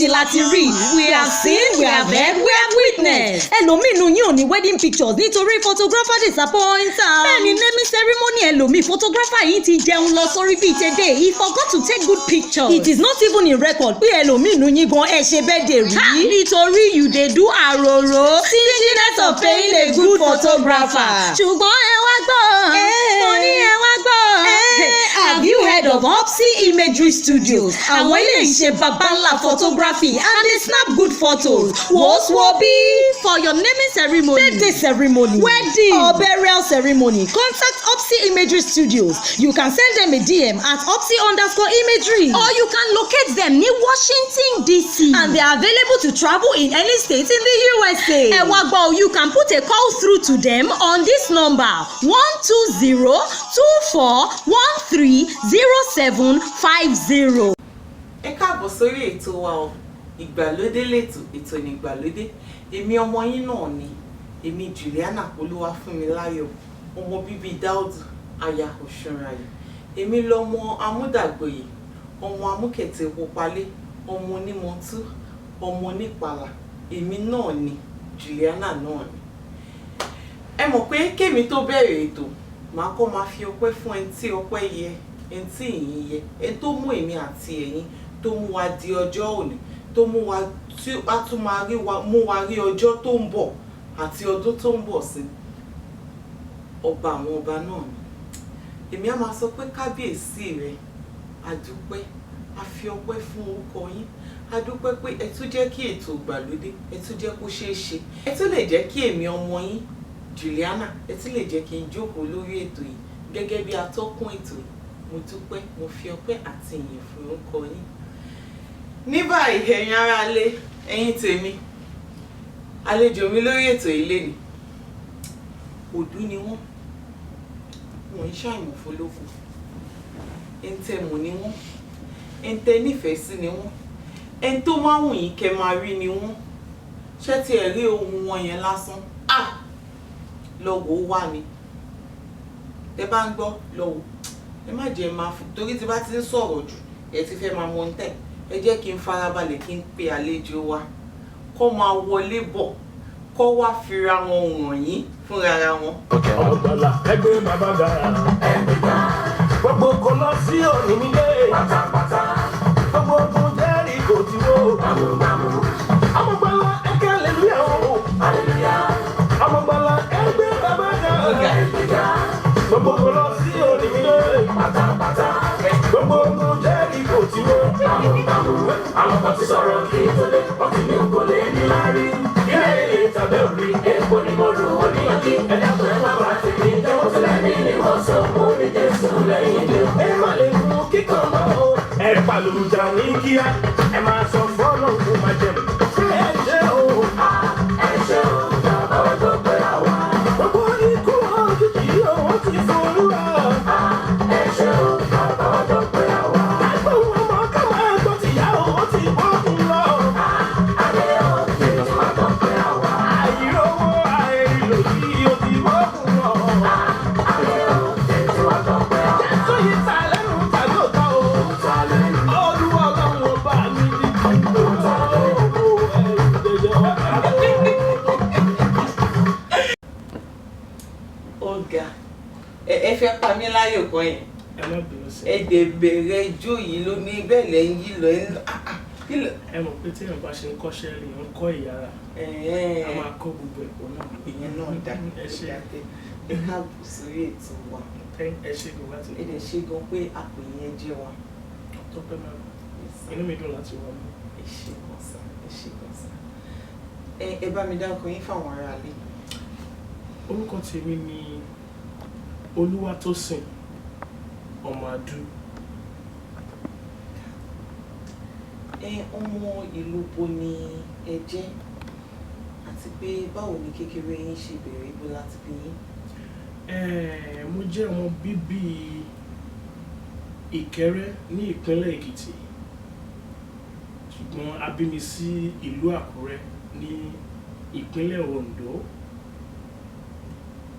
Oríṣiríṣi la ti rí. We have seen, we have heard, we have witnessed. Ẹlòmíì nínú yín ò ní wedding pictures nítorí photographer disappoint am. Bẹ́ẹ̀ni, naming ceremony ẹlòmíì, photographer yìí ti jẹun lọ sórí bíi tèdè. He forgot to take good pictures. It is not even in record pé ẹlòmíì nínú yín gan ẹ ṣe birthday rí. Nítorí you dey do àròrò. Stinginess of paying a good photographer. Ṣùgbọ́n ẹ wá gbọ́, mo ní ẹ wá gbọ́. Have you heard of Opsy Imagery Studios? Àwọn ilé iṣẹ́ baba ńlá photography and they snap good photos. Wòósùwò bí for your naming ceremony, birthday ceremony, wedding or burial ceremony. Contact Opsy Imagery Studios. You can send them a DM at opsy_imagery or you can locate them ní Washington DC, and they are available to travel in any state in the USA. Ẹ wá gbọ́, you can put a call through to them on this number: 12024130750. Ẹ káàbọ̀ sórí ètò wa o. Ìgbàlódé lètò, ètò ní ìgbàlódé. Èmi ọmọ yín náà ni, èmi Juliana Olúwafúnmiláyọ̀, ọmọ bíbí Dáúdù, aya Òṣùnrayè. Èmi lọmọ amúdàgboyè, ọmọ amúkẹ̀tẹ̀ pupalé, ọmọ onímọ̀tú, ọmọ onípalà. Èmi náà ni Juliana náà ni. Ẹ mọ̀ pé kémi tó bẹ̀rẹ̀ ètò, màá kọ́ máa fi ọpẹ́ fún ẹni tí ọpẹ́ yẹ, ẹni tí ìyìn yẹ, ẹni tó mú èmi àti ẹ̀yin, tó mú wa di ọjọ́ òní, tó mú wa tí a tún máa rí wa, mú wa rí ọjọ́ tó ń bọ̀ àti ọdún tó ń bọ̀ sí. Ọba àwọn ọba náà ni. Èmi á máa sọ pé kábíyèsí rẹ, a dúpẹ́, a fi ọpẹ́ fún orúkọ yín. A dúpẹ́ pé ẹ tún jẹ́ kí ètò ìgbàlódé, ẹ tún jẹ́ kó ṣeé ṣe, ẹ tún lè jẹ́ kí èmi ọmọ yín Juliana, ẹ tún lè jẹ́ kí n jókòó lórí ètò yìí gẹ́gẹ́ bí atọ́kùn ètò yìí. Mo dúpẹ́, mo fi ọpẹ́ àti ìyìn fún orúkọ yín. Ní báyìí, ẹ̀yin aráalé, ẹ̀yin tèmi, àlejò mi lórí ètò yìí lénìí, òdú ni wọ́n, wọ́n ń ṣàìmọ̀ fólóko. Ẹni tẹ́ mọ̀ ni wọ́n, ẹni tẹ́ nífẹ̀ẹ́ sí ni wọ́n, ẹni tó máa wù yín kẹ́ máa rí ni wọ́n. Ṣé tí ẹ rí ohun wọn yẹn lásán, ah, lọ wò ó wá ni. Tẹ́ bá ń gbọ́, lọ wò. Ẹ má jẹ́ máa fún torí tí bá ti ń sọ̀rọ̀ jù, ẹ ti fẹ́ máa mọ ń tẹ̀. Ẹ jẹ́ kí n farabalẹ̀ kí n pe àlejò wa kó máa wọlé bọ̀, kó wá fira wọn wọ̀nyí fúnra wọn. Ọmọgbàlà, ẹgbẹ́ bàbá ga. Gbogbo kò lọ sí òní nílé. Gbogbo ogun jẹ́rìí kò ti wó. Ọmọgbàlà, ẹ̀kẹ́ hallelujah o. Ọmọgbàlà, ẹgbẹ́ bàbá ga. Gbogbo kò lọ sí òní nílé. Gbogbo ogun jẹ́rìí kò ti wó. Àwọn kan ti sọ̀rọ̀ kí n tó dé, wọ́n ti ní kò lè ní láárí. Ilé ilé tàbí òrí, epo ni mo rò ó níyànjú. Ẹ̀dá tó ẹ̀ má bàa tèmi, jẹ́wọ́ sílẹ̀ ní ni wọ́n sọ, mo ní Jésù lẹ́yìn mi. Ẹ má lè mú kíkan mọ́ o. Ẹ pàlùjà ní kíá. Ẹ máa sọ fọ́lọ́ kó máa jẹun. Ṣé ẹ ṣe o? Ẹ ṣé o, bàbá wa tó pé àwa. Gbogbo ikú òjijì owó ti forúwa. Ẹ ṣé o, bàbá wa tó pé àwa. Agbóhùn ọmọ ká máa gbọ́ tìyá owó ti bọ́kùn lọ. Adé o, Jésù wa tó pé àwa. Àìrówó àìlò yìí ó ti bọ́kùn lọ. Adé o, Jésù wa tó pé àwa. Jésù yìí ta lẹ́nu tàbí òtá o. Olúwa Ọlọ́run ọba mi di kí ẹrù jẹjẹ wá. Ọ̀gá, ẹ fẹ́ pa mí láyò kan yẹn. Ẹ má bínú sí. Ẹ dẹ̀ bẹ̀rẹ̀ ijó yìí ló ní bẹ́ẹ̀ lẹ́ ń yí lọ ẹ ń lọ, ah, ah, kí ló? Ẹ mọ̀ pé téèyàn bá ṣe ń kọ́ṣẹ́ lèèyàn ń kọ́ ìyára. A máa kọ́ gbogbo ẹ̀kọ́ náà. Ìyẹn náà dá. Ẹ ṣé. Ẹ káàbọ̀ sórí ètò wa. Ẹ ṣé gan láti. Ẹ dẹ̀ ṣe gan pé àpè yẹn jẹ́ wa. Tọ́pẹ́ máa, inú mi dùn láti wá mú. Ẹ ṣé gan sir, ẹ ṣé gan sir. Ẹ bá mi dárúkọ yín fáwọn aráalé. Orúkọ tèmi ni Olúwatósìn ọmọ Adú. Ẹ ọmọ ìlú bo ni ẹ jẹ́, àti pé báwo ni kékeré yín ṣe bẹ̀rẹ̀, ibo láti bí yín? Mo jẹ́ ọmọ bíbí Ìkẹ́rẹ́ ní ìpínlẹ̀ Èkìtì, ṣùgbọ́n a bí mi sí ìlú Àkúrẹ́ ní ìpínlẹ̀ Oǹdó.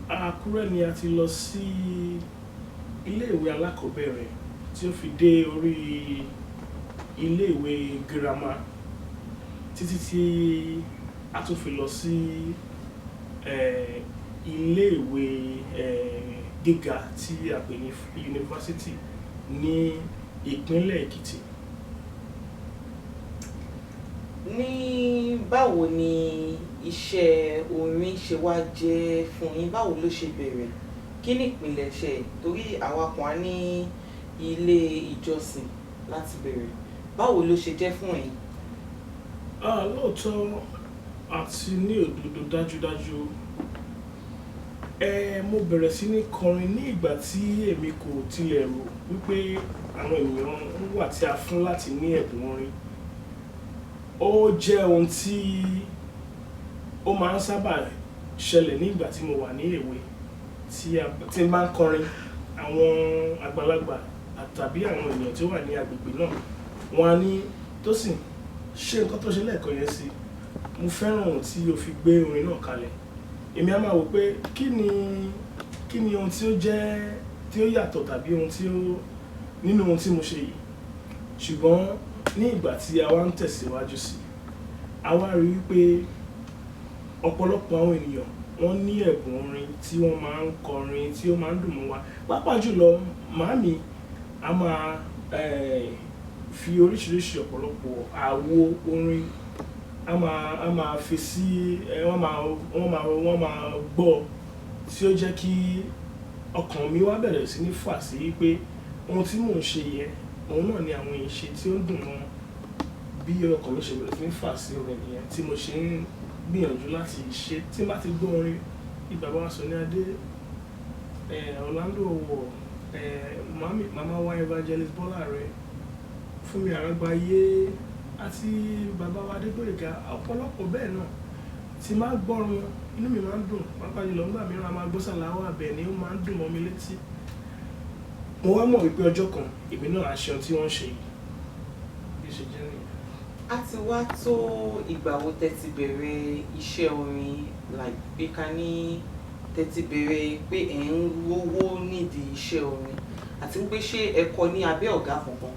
Àkúrẹ́ ni a ti lọ sí ilé ìwé alákọ̀ọ́bẹ̀rẹ̀ tí ó fi dé orí ilé ìwé girama. Títí tí a tún fi lọ sí iléèwé gíga tí a pè ní yunifásítì ní ìpínlẹ̀ Èkìtì. Ní báwo ni iṣẹ́ orin ṣe wá jẹ́ fún yín? Báwo ló ṣe bẹ̀rẹ̀? Kí ni ìpìlẹ̀ṣẹ̀ ẹ̀? Torí àwa kan á ní ilé ìjọsìn láti bẹ̀rẹ̀. Báwo ló ṣe jẹ́ fún ẹ̀yin? Ah, lóòótọ́ àti ní òdodo, dájúdájú, mo bẹ̀rẹ̀ sí ní kọrin ní ìgbà tí èmi kò tilẹ̀ rò wípé àwọn ènìyàn wà tí a fún láti ní ẹ̀bùn orin. Ó jẹ́ ohun tí ó máa ń sábà ṣẹlẹ̀ ní ìgbà tí mo wà ní èwe, tí n bá ń kọrin, àwọn àgbàlagbà tàbí àwọn ènìyàn tí ó wà ní agbègbè náà, wọ́n á ní, "Tósìn, ṣe nǹkan tó ṣe lẹ́ẹ̀kan yẹn sí, mo fẹ́ràn ohun tí o fi gbé orin náà kalẹ̀." Èmi á máa wò pé kí ni ohun tí ó jẹ́ tí ó yàtọ̀ tàbí ohun tí ó nínú ohun tí mo ṣe yìí. Ṣùgbọ́n ní ìgbà tí a wá ń tẹ̀síwájú sí, a wá rí wípé ọ̀pọ̀lọpọ̀ àwọn ènìyàn, wọ́n ní ẹ̀bùn orin tí wọ́n máa ń kọrin tí ó máa ń dùn mọ́ wa. Pàápàá jùlọ màámi a máa fi oríṣiríṣi ọ̀pọ̀lọpọ̀ àwo orin, a máa fi sí wọ́n máa gbọ́, tí ó jẹ́ kí ọkàn mi wá bẹ̀rẹ̀ sí ní fà sí pé ohun tí mò ń ṣe yẹn, òun náà ni àwọn èèyàn ṣe tí ó ń dùn mọ́. Bí ọkàn mi ṣe bẹ̀rẹ̀ sí ní fà sí orin nìyẹn, tí mo ṣe ń gbìyànjú láti ṣe. Tí n bá ti gbọ́ orin bí bàbá wa Sunny Adé, Orlando Owoh, màmí màmá wa Evangelist Bọ́lá Àrẹ, Fúnmi Àràgbáyé àti bàbá wa Adégbóyèga, ọ̀pọ̀lọpọ̀ bẹ́ẹ̀ náà, tí n bá gbọ́ wọn, inú mi máa ń dùn. Pàápàá jùlọ nígbà mìíràn, a máa gbọ́ Sàláwà Àbẹ̀ní, ó máa ń dùn mọ́ mi létí. Mo wá mọ̀ wípé ọjọ́ kan, èmi náà á ṣe ohun tí wọ́n ń ṣe yìí. Bí ó ṣe jẹ́ nìyẹn. Á ti wá tó ìgbà wo tẹ́ ti bẹ̀rẹ̀ iṣẹ́ orin, like pé ká ní tẹ́ ti bẹ̀rẹ̀ pé ẹ̀ ń rówó nídìí iṣẹ́ orin, àti wípé ṣé ẹ kọ́ ní abẹ́ ọ̀gá kankan?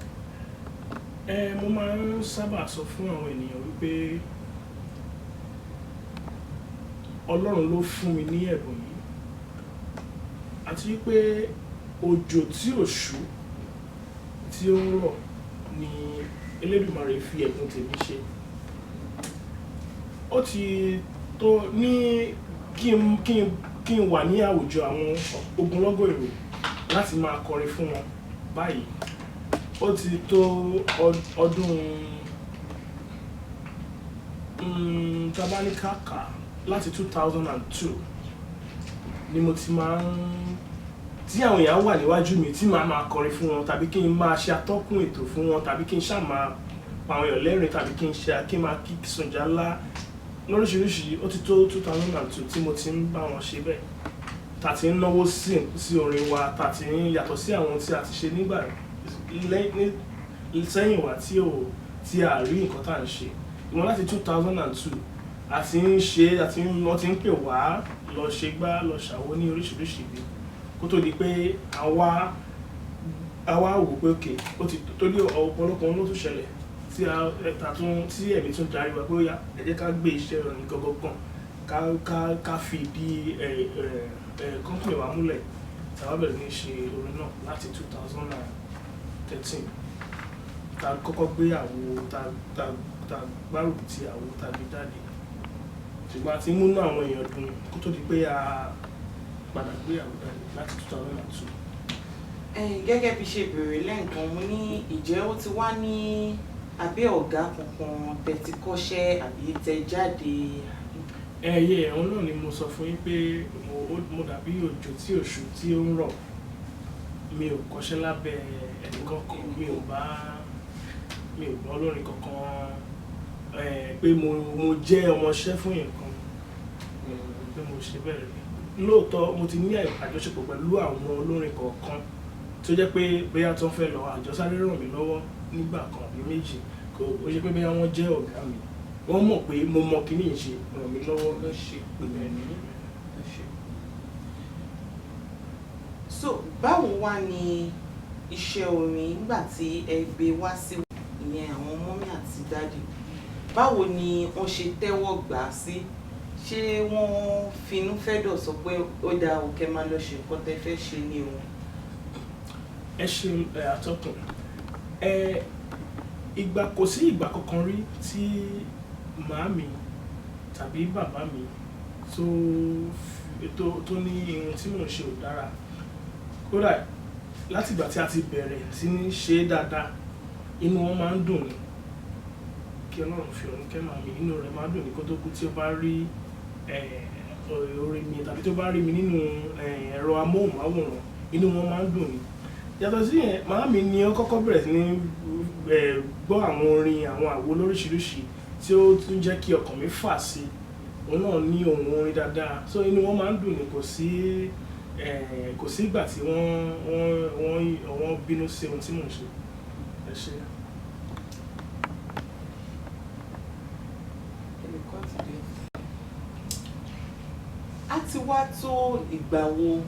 Mo máa ń sábà sọ fún àwọn ènìyàn wípé Ọlọ́run ló fún mi ní ẹ̀bùn yìí, àti wípé òjò tí ò ṣú tí ó ń rọ̀ ni Elédùmarè fi ẹ̀bùn tèmi ṣe. Ó ti tó ní kí n wà ní àwùjọ àwọn ogunlọ́gọ̀ èrò láti máa kọrin fún wọn báyìí. Ó ti tó ọdún tabaníkàkà láti 2002 ni mo ti máa ń tí àwọn èèyàn wà níwájú mi tí màá máa kọrin fún wọn, tàbí kí n máa ṣe atọ́kùn ètò fún wọn, tàbí kí n ṣáà máa pa àwọn èèyàn lẹ́rìn, tàbí kí n ṣe kí n máa kí sùnjálá lóríṣiríṣi. Ó ti tó 2002 tí mo ti ń bá wọn ṣe bẹ́ẹ̀, ta ti ń náwó sí orin wa, ta ti ń yàtọ̀ sí àwọn tí a ti ṣe nígbà sẹ́yìn wá tí ò tí a rí nǹkan tá à ń ṣe ìwọ̀n. Láti 2002 a ti ń ṣe, a ti ń wọ́n ti ń pè wá lọ ṣe gbá, lọ ṣàwo ní oríṣiríṣi ibi, kó tó di pé àwa wò pé òkè ó ti torí ọ̀pọ̀lọpọ̀ ohun ló tún ṣẹlẹ̀ tí a ta tún tí ẹ̀mí tún darí wa pé ó yá, ẹ jẹ́ ká gbé iṣẹ́ rẹ̀ ní gangan kan, ká fi ìdí ẹ ẹ ẹ company wa múlẹ̀, tí a wá bẹ̀rẹ̀ ní ṣe orin náà láti 2013, ta kọ́kọ́ gbé àwo, ta gbárùkù ti àwo, ta gbé jáde. Ṣùgbọ́n a ti múnú àwọn èèyàn dùn kó tó di pé a padà gbé àwo jáde láti 2002. Gẹ́gẹ́ bí ṣe béèrè lẹ́ǹkan, mo ní ìjẹ́ ó ti wá ní abẹ́ ọ̀gá kankan tẹ́ ti kọ́ṣẹ́ àbí tẹ́ jáde? Ẹyẹ ẹ̀hún náà ni mo sọ fún yín pé mo dàbí òjò tí òṣù tí ó ń rọ̀. Mi ò kọ́ṣẹ́ lábẹ́ ẹnìkankan, mi ò bá olórin kankan pé mo jẹ́ ọmọọṣẹ́ fún èèyàn kan pé mo ṣe bẹ́ẹ̀ rí. Lóòótọ́, mo ti ní àjọṣepọ̀ pẹ̀lú àwọn olórin kọ̀ọ̀kan tó jẹ́ pé bóyá tó ń fẹ́ lọ àjọsáré ràn mí lọ́wọ́ nígbà kan àbí méjì. Kò ó ṣe pé bóyá wọ́n jẹ́ ọ̀gá mi, wọ́n mọ̀ pé mo mọ kíní yìí ṣe, ràn mí lọ́wọ́. Ló ṣe Bẹ́ẹ̀ ni. Ló ṣe. So báwo wá ni iṣẹ́ orin nígbà tí ẹ gbé wá sí ìyẹn àwọn mummy àti daddy, báwo Báwo ni wọ́n ṣe tẹ́wọ́ gbà á sí? Ṣé wọ́n finú fẹ́dọ̀ sọ pé ó dáa o, kẹ́ máa lọ ṣe nǹkan tẹ́ fẹ́ ṣe ni o? Ẹ ṣeun ẹ àtọkùn. Ẹ ìgbà kò sí ìgbà kankan rí tí màámi tàbí bàbá mi tó ní irun tí mò ń ṣe ò dára. Kódà láti ìgbà tí a ti bẹ̀rẹ̀ sí ní ṣe é dáadáa, inú wọn máa ń dùn ni. Kí Ọlọ́run fi ọ̀run kẹ́ màámi, inú rẹ̀ máa ń dùn ní kó tó kú tí ó bá rí orin mi tàbí tó bá rí mi nínú ẹ̀rọ amóhùnmáwòrán, inú wọn máa ń dùn ni. Yàtọ̀ sí yẹn, màámi ni ó kọ́kọ́ bẹ̀rẹ̀ sí ní gbọ́ àwọn orin àwọn àwo lóríṣiríṣi tí ó tún jẹ́ kí ọkàn mi fà sí. Òun náà ní ohùn orin dáadáa, so inú wọn máa ń dùn ni. Kò sí ìgbà tí wọ́n bínú sí ohun tí mò ń ṣe. Ẹ ṣé. Ẹnìkan ti dé. Á ti wá tó ìgbà wo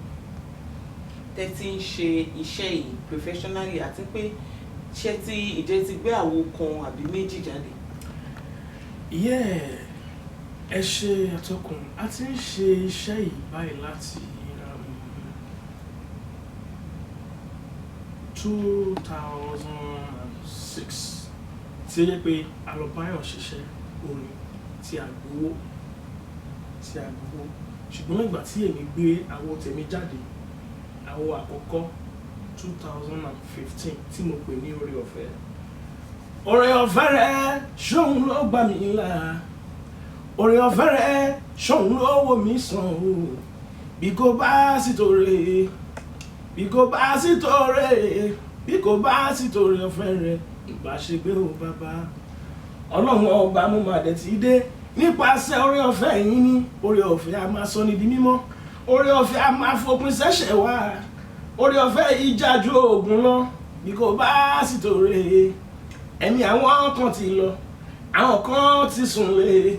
tẹ́ ti ń ṣe iṣẹ́ yìí professionally, àti pé ṣé tí ìjẹ́ ti gbé àwo kan àbí méjì jáde? Yeah, ẹ ṣé àtọkùn. A ti ń ṣe iṣẹ́ yìí báyìí láti 2006, tí ó jẹ́ pé a lọ báyọ̀ ṣiṣẹ́ orin tí a gbowó, tí a gbowó. Ṣùgbọ́n ìgbà tí èmi gbé àwo tèmi jáde, àwo àkọ́kọ́ 2015 tí mo pè ní Oore Ọ̀fẹ́. Oore ọ̀fẹ́ rẹ̀ ṣóun ló gbà mí là, oore ọ̀fẹ́ rẹ̀ ṣóun ló wò mí sàn o. Bí kò bá sí tòrè, bí kò bá sí tòrè, bí kò bá sí tòrè ọ̀fẹ́ rẹ̀, ìbá ṣe gbé o bàbá. Ọlọ́run ọba mo mà dẹ̀ ti dé nípasẹ̀ oore ọ̀fẹ́ yín ní. Oore ọ̀fẹ́ a máa sọ ní di mímọ́, oore ọ̀fẹ́ a máa fòpin sẹ́ṣẹ̀ wá, oore ọ̀fẹ́ ìjà ju oògùn lọ. Bí kò bá sí tòrè, ẹ̀mí àwọn kan ti lọ, àwọn kan ti sùn lé.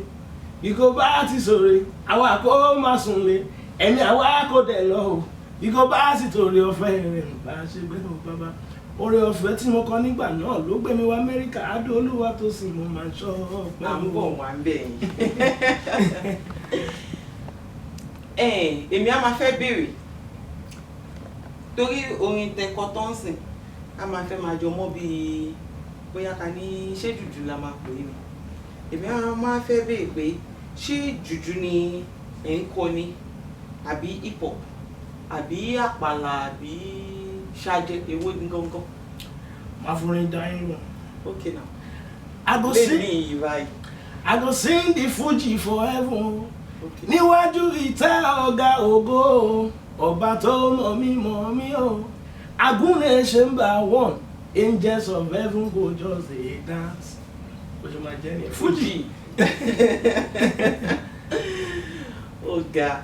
Bí kò bá ti sòrè, àwa kò máa sùn lé, ẹ̀mí àwa kò dẹ̀ lọ o. Bí kò bá sì tòrè ọ̀fẹ́ rẹ̀, bá ṣe gbé o bàbá. Oore ọ̀fẹ́ tí mo kọ nígbà náà ló gbé mi wá Amẹ́ríkà. Adó Olúwa tó sì mo máa ń ṣọ́ ọpẹ́ À ń o. bọ̀ wá ń bẹ̀ yín. Èmi á máa fẹ́ béèrè torí orin tẹkọ tó ń sìn á máa fẹ́ máa jọ mọ́ bíi bóyá ká ní ṣé jùjú la máa pè é ni. Èmi á máa fẹ́ béèrè pé ṣé jùjú ni ẹ̀ ń kọ ni, àbí hip hop, àbí àpàlà, àbí ṣáájẹ, èwo ni gangan? Máa forin dá yín lóhùn. Okay now. I go Lè sing, ní iyì báyìí. I go sing the Fuji for heaven. Okay. Níwájú ìtẹ́ ọ̀gá ògo, ọba tó mọ̀ mí mọ̀ mí o. Agúnlẹ̀ ṣe ń bá one, angels of heaven go just dey dance. Bó ṣe máa jẹ́ nìyẹn. Fuji. Ó ga.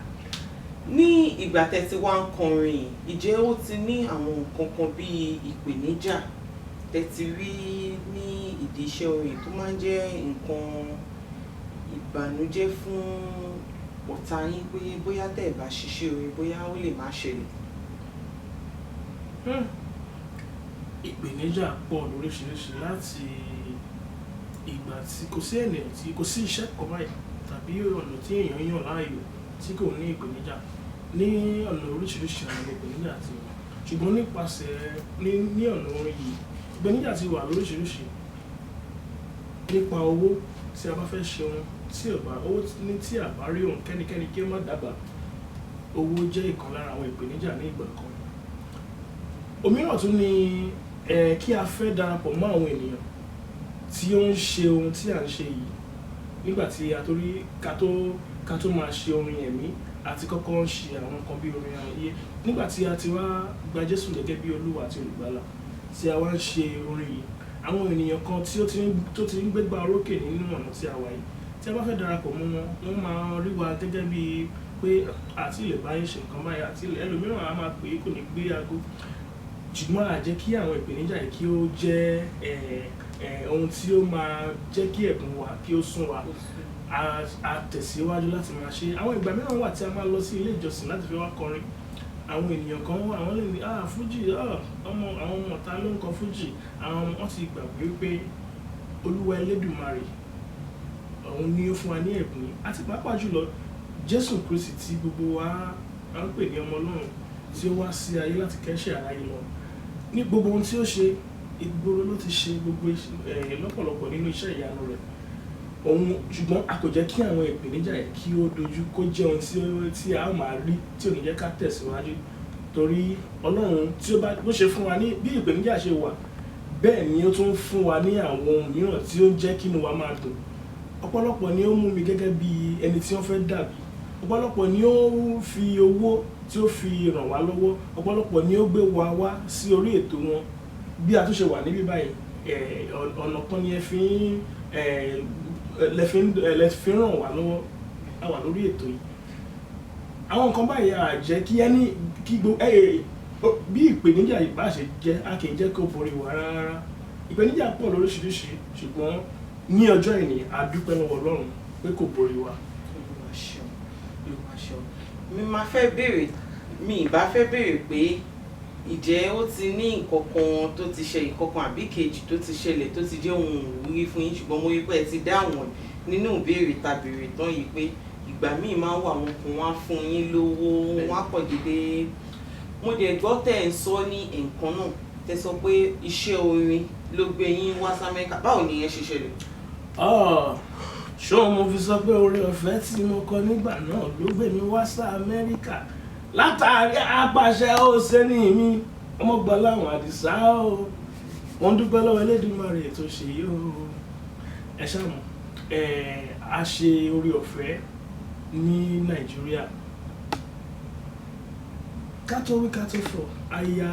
Ní ìgbà tẹ́ ti wá ń kọrin, ìjẹ́ ó ti ní àwọn nǹkan kan bíi ìpèníjà tẹ́ ti rí ní ìdí iṣẹ́ orin tó máa ń jẹ́ nǹkan ìbànújẹ́ fún ọ̀tá yín pé bóyá tẹ́ ẹ̀ bá ṣiṣẹ́ orin bóyá ó lè má ṣẹlẹ̀? Ìpèníjà pọ̀ lóríṣiríṣi láti ìgbà tí kò sí ènìyàn tí kò sí iṣẹ́ kan báyìí tàbí ọ̀nà tí èèyàn yàn láàyò tí kò ní ìpèníjà. Ní ọ̀nà oríṣiríṣi ọ̀nà ní ìpèníjà ti wà, ṣùgbọ́n nípasẹ̀ ní ọ̀nà orin yìí ìpèníjà ti wà lóríṣiríṣi. Nípa owó tí a bá fẹ́ ṣe ohun tí ò bá owó ní tí a bá rí ohun kẹ́nikẹ́ni kí ó má dábàá, owó jẹ́ ìkan lára àwọn ìpèníjà ní ìgbà kan. Òmíràn tún ni kí a fẹ́ darapọ̀ mọ́ àwọn ènìyàn tí ó ń ṣe ohun tí à ń ṣe yìí. Nígbà tí a torí ká tó máa ṣe orin ẹ̀mí àti kọ́kọ́ ń ṣe àwọn nǹkan bí orin ayé. Nígbà tí a ti wá gba Jésù gẹ́gẹ́ bí Olúwa àti Olùgbàlà tí a wá ń ṣe orin yìí, àwọn ènìyàn kan tí ó ti ń gbégbá orókè nínú ọ̀nà tí a wà yìí, tí a bá fẹ́ darapọ̀ mọ́ wọn, wọ́n máa rí wa gẹ́gẹ́ bí pé àti lè bá yín ṣe nǹkan báyìí, àti ẹlòmíràn á máa pè é kò ní gbé aago. Ṣùgbọ́n à jẹ́ kí àwọn ìpèníjà yìí kí ó jẹ́ ohun tí ó máa jẹ́ kí ẹ̀bùn wa kí ó sún wa. A tẹ̀síwájú láti máa ṣe. Àwọn ìgbà mìíràn wà tí a máa lọ sí ilé ìjọsìn láti fi wá kọrin. Àwọn ènìyàn kan wà, àwọn lè ní, Fuji, ọmọ àwọn ọmọ ọ̀tá ló ń kọ Fuji. Àwọn wọ́n ti gbàgbé wípé Olúwa Elédùmarè Òun ni ó fún wa ní ẹ̀bùn yìí, àti pàápàá jùlọ Jésù Kristi tí gbogbo wa á ń pè ní ọmọ Ọlọ́run, tí ó wá sí ayé láti kẹ́ṣẹ̀ aráyé lọ. Ní gbogbo ohun tí ó ṣe, ìgboro ló ti ṣe gbogbo lọ́pọ̀lọpọ̀ nínú iṣẹ́ ìyanu rẹ̀ òun, ṣùgbọ́n a kò jẹ́ kí àwọn ìpèníjà yìí kí ó dojú kó jẹ́ ohun tí a ó máa rí tí ò ní jẹ́ ká tẹ̀síwájú, torí Ọlọ́run tí ó bá bó ṣe fún wa ní bí ìpèníjà ṣe wà, bẹ́ẹ̀ ni ó tún fún wa ní àwọn ohun mìíràn tí ó ń jẹ́ kí inú wa máa dùn. Ọ̀pọ̀lọpọ̀ ni ó mú mi gẹ́gẹ́ bí ẹni tí wọ́n fẹ́ dàbí, ọ̀pọ̀lọpọ̀ ni ó fi owó tí ó fi ràn wá lọ́wọ́, ọ̀pọ̀lọpọ̀ ni ó gbé wa wá sí orí ètò wọn bí a tún ṣe wà níbí báyìí. Ọ̀nà kan ni ẹ fi ń lẹ fi ń ràn wá lọ́wọ́ a wà lórí ètò yìí. Àwọn nǹkan báyìí à jẹ́ kí ẹni kí gbogbo bí ìpèníjà yìí bá ṣe jẹ́, a kì í jẹ́ kó borí wa rárá. Ìpèníjà pọ̀ lóríṣiríṣi, ṣùgbọ́n ní ọjọ́ ìní, a dúpẹ́ lọ́wọ́ Ọlọ́run pé kò borí wa. Olúwa ṣeun, Olúwa ṣeun. Mi máa fẹ́ béèrè, mi ì bá fẹ́ béèrè pé ìjẹ́ ó ti ní nǹkan kan tó ti ṣe, nǹkan kan àbí kejì tó ti ṣẹlẹ̀ tó ti jẹ́ ohun ìwúrí fún yín, ṣùgbọ́n mo rí pé ẹ ti dáhùn nínú ìbéèrè ta béèrè tán yìí pé ìgbà míì máa ń wà, wọn kò wá fún yín lówó, wọn á pọ̀ dédé. Mo dẹ̀ gbọ́ tẹ̀ ń sọ ní nǹkan náà, tẹ́ sọ pé iṣẹ́ orin ló gbé yín wá sí Amẹ́ríkà. Báwo ni ìyẹn ṣe ṣẹlẹ̀? Ṣó mo fi sọ pé oore ọ̀fẹ́ tí mo kọ nígbà náà ló gbé mi wá sí Amẹ́ríkà látàrí apàṣẹ Òsẹ́ni mi, ọmọgbọ́n láwọn Àdìsá o. Wọ́n dúpẹ́ lọ́wọ́ Elédùmarè tó ṣe yìí o. Ẹ ṣàmù ẹ, a ṣe oore ọ̀fẹ́ ní Nàìjíríà. Ká tó wí ká tó fọ̀, a ya